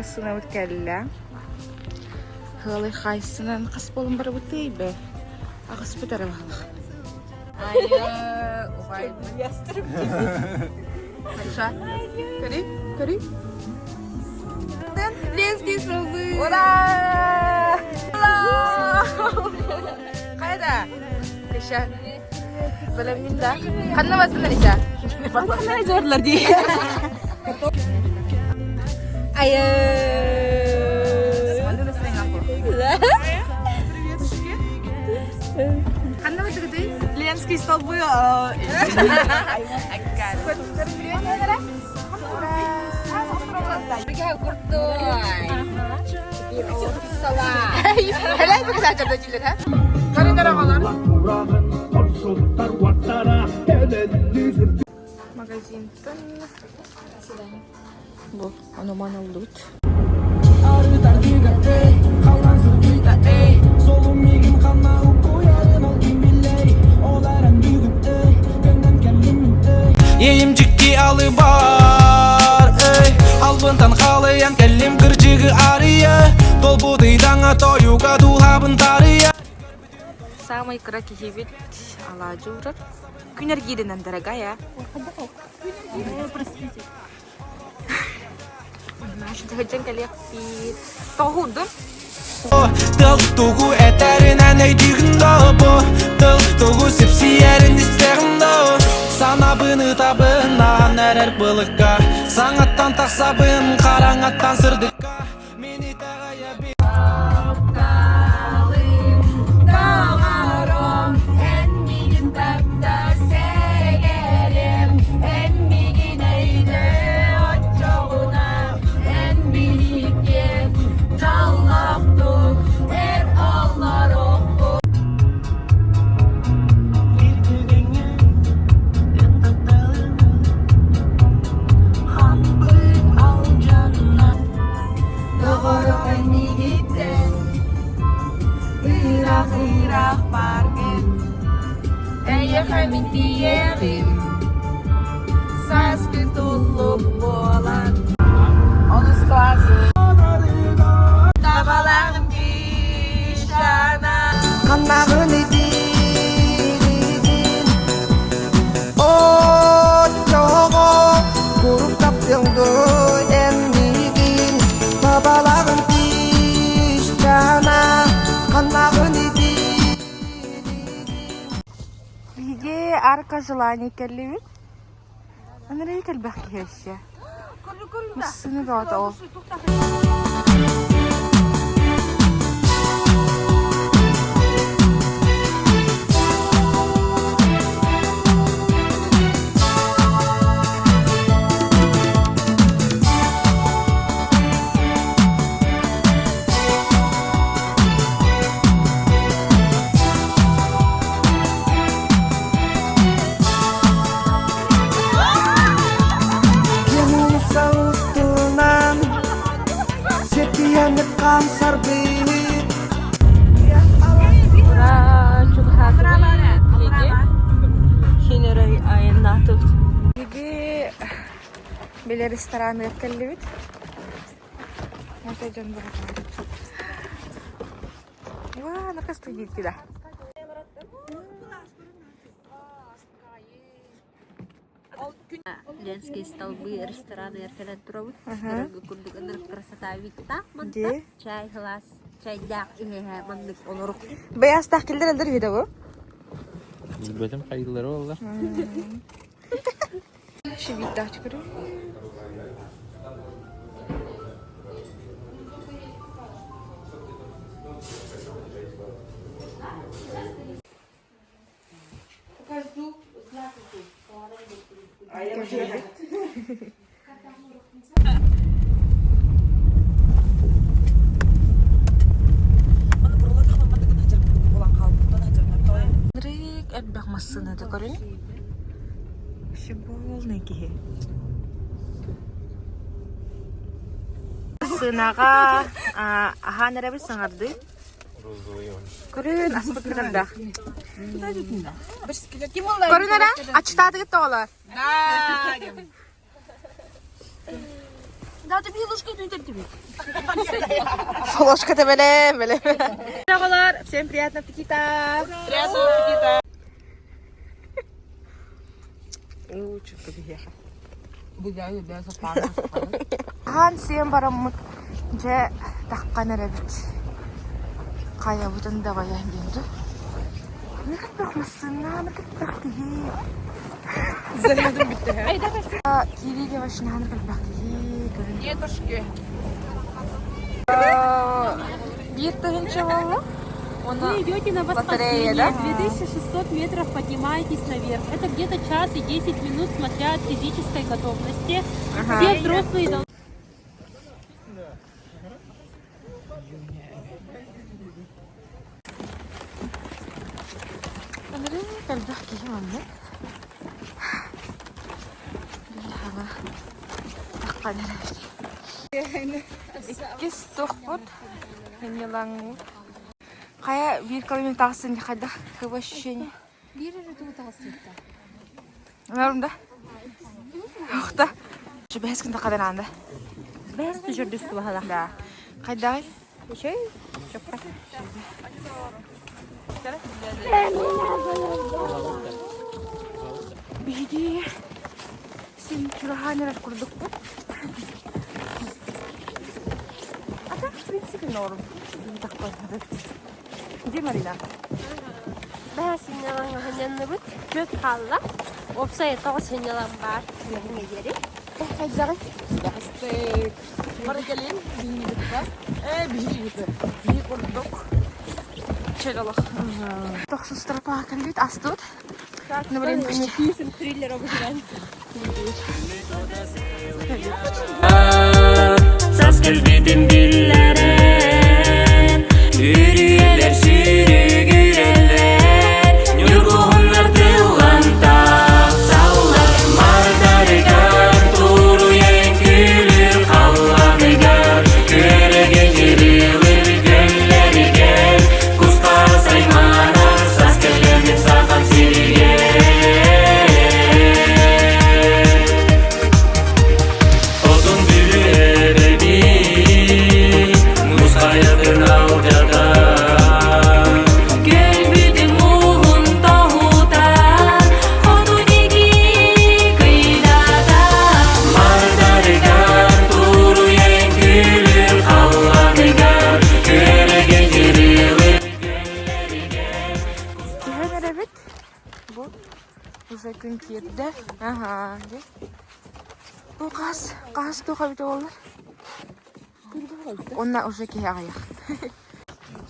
массыынабыт кэллэ. Ыалый хайсынан хас буолан барыбытый бэ? Аҕыспыт эрэ баһылах. Айша, көрүй, көрүй. Ленский столбы! Ура! Хайда? Кыша. Бэлэмнин да. Ханна баттын Алиса? Ханна жордулар дии. Айы. Ханна баттыгытый? Ленский столбы. Магазинтан бу ону-маны ыллыбыт. Иэйим дьикти алыбар, эй Албынтан халыйан кэллим кырдьыгы арыйа Толбут ыйдаҥа тойуга дууһабын таарыйа Самый кыра киһибит алаадьы уурар. Күн эргииринэн, дорогая. Простите. Сылдьан кэлиэхпит. Тоҕо уурдун? Тыл тугу этэринэн өйдүүгүн доо бу Тыл тугу сипсийэрин истэҕин доо Санабын ытабын аан эрэр былыкка Саҥаттан тахсабын хараҥаттан сырдыкка Мин итэҕэйэбин Таҥарам, эн миигин таптар сэгэрим, эн миигин өйдөө оччоҕуна, эн биһиккин дьоллоохтук эр олоруохпут. Доҕоро миигиттэн ыраах-ыраах бааргын, эйиэхэ мин тиийэҕим, сааскы туллук буолан. Онус класс. Табалаҕым кишана. Ханнаҕын итииригин Оччоҕо куруук таптыаҥ дуо эн миигин Табалаҕын тиисчаана Ханнаҕын итииригин Биһиги арка желаний кэллибит. Анарай кэлбэх киһи өссө. Массыына бөҕөтө ол. Киэҥ устунан сэтийэни хаамсарбыт Ура, чугаһаатыбыт биһиги. Хинерой айаннаатыбыт. Биһиги били рестораныгар кэллибит. Это дьон бөҕөтө. Уа, наказ да. Ленский столбы рестораны кэлэн турабыт. Көрөргө курдук ынырык красота витта манта. Дии. Чай хылаас, чайдаах иһэ маннык олорук. Бэйэстаах киллэр элдер үһү да бу? Билбэтим хайыылары буолла. Шибиттаах көрү. Рык элбэх массыыната көрүн. Вообще полный киһи. Массыынаҕа аһаан эрэбит саҥардыы. Көрүн аспыт элбэх. Көрүн эрэ, аччытаатыгыт тоҕолор. Ложка тебелем, белем. Оҕолор, всем приятного аппетита! Приятного аппетита! Лучше биһиэхэ. Аһаан сиэн бараммыт дьэ таххан эрэбит. Хайабытын даҕайа диэн дуу. Ныкыттах массыына, ныкыттах киһи. Зарядым бүттэ. Киириигэ машинаһан кэлбэх киһи көрүн. Дедушки. Биир тыһыынча буолла. Вы идете на Лотерея, восхождение, да? 2600 метров поднимаетесь наверх. Это где-то час и 10 минут, смотря от физической готовности. Все взрослые должны Элбэх киһи маннык. Биһиэхэ таххан эрэр. Иккис туохпут Хиннилаҥмыт. Хайа биир километр тахсын хайдах какое ощущение? Биир эрэ тугу таҕыстыбыта. Норм да? Охта. Бэһис күн тахадан аанда. Бэһис түжөрдүс баһала. Да. Хайдаҕый? Үчүй? Чоппа. Биһиги син чураһаан эрэр курдукпут. А так, в принципе, норм. Не такой. Где Марина? Бэһэ сынньалаҥ аһынньанныбыт. Түөрт хаалла. Уопсай тоҕус сынньалаҥ баар үөһүҥҥэ диэри. Хайдаҕый? Астык. Бары кэлин, биһини кытта. Э, биһини кытта. Биһи курдук. Чөл олох. Тохсус тропаҕа кэлбит астыбыт. Ну, блин, почти. Написан триллер об выживании. Саас кэлбитин биллэрэн, Үрүйэлэр сүүрүгүрэллэр, Ньургуһуннар тыллан тахсаллар, Мардарыгар туруйан күлүр халлааныгар, Күөрэгэй дьырылыр көллөрүгэр, Кус-хаас айманар саас кэлэммит сахам сиригэр. Отун бүлүөбэбит, мусхайатын алдьатан, Көлбүтүн мууһун тоһутан, хоту диэки кыйдатан, Мардарыгар туруйан күлүр халлааныгар, Күөрэгэй дьырылыр көллөрүгэр. Түһэн эрэбит. Бу уже күн киирдэ. Аһаа, дьэ. Бу хаас, хаас туох эбитэ буоллар? Уонна уже киһи аҕыйах.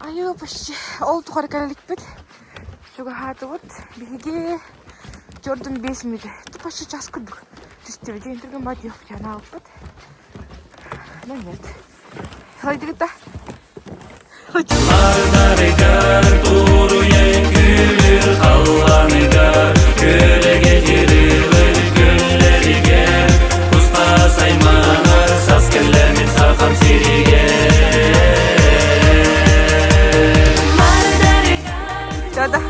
Айыы, почти ол тухары кэлэликпит. Чугаһаатыбыт. Биһиги төрдүн биэс мүнүүтэ. Почти час курдук түстүбүт. Диэн түргэн баҕайы диэх Ну нет. Хайдыгыта. Мардарыгар туруйан күлүр халлааныгар, Күөрэгэй дьырылыр көллөрүгэр, Кус-хаас айманар саас кэллэммит сахам сиригэр. Да-да.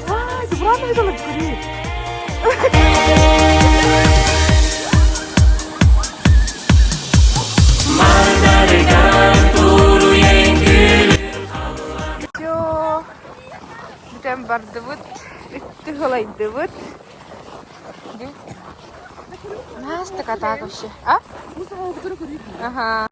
Вай, добра видела көрей. Мардарыгар туруйан күлүр Все. Бүтэн бардыбыт. Үттү хылайдыбыт. Нас так атак вообще. А? Ага.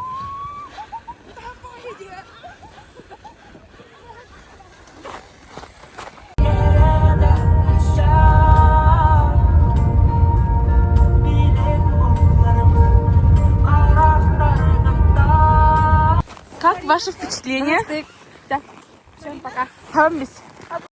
Как ваше впечатление? Да. Всем пока. Хаммис.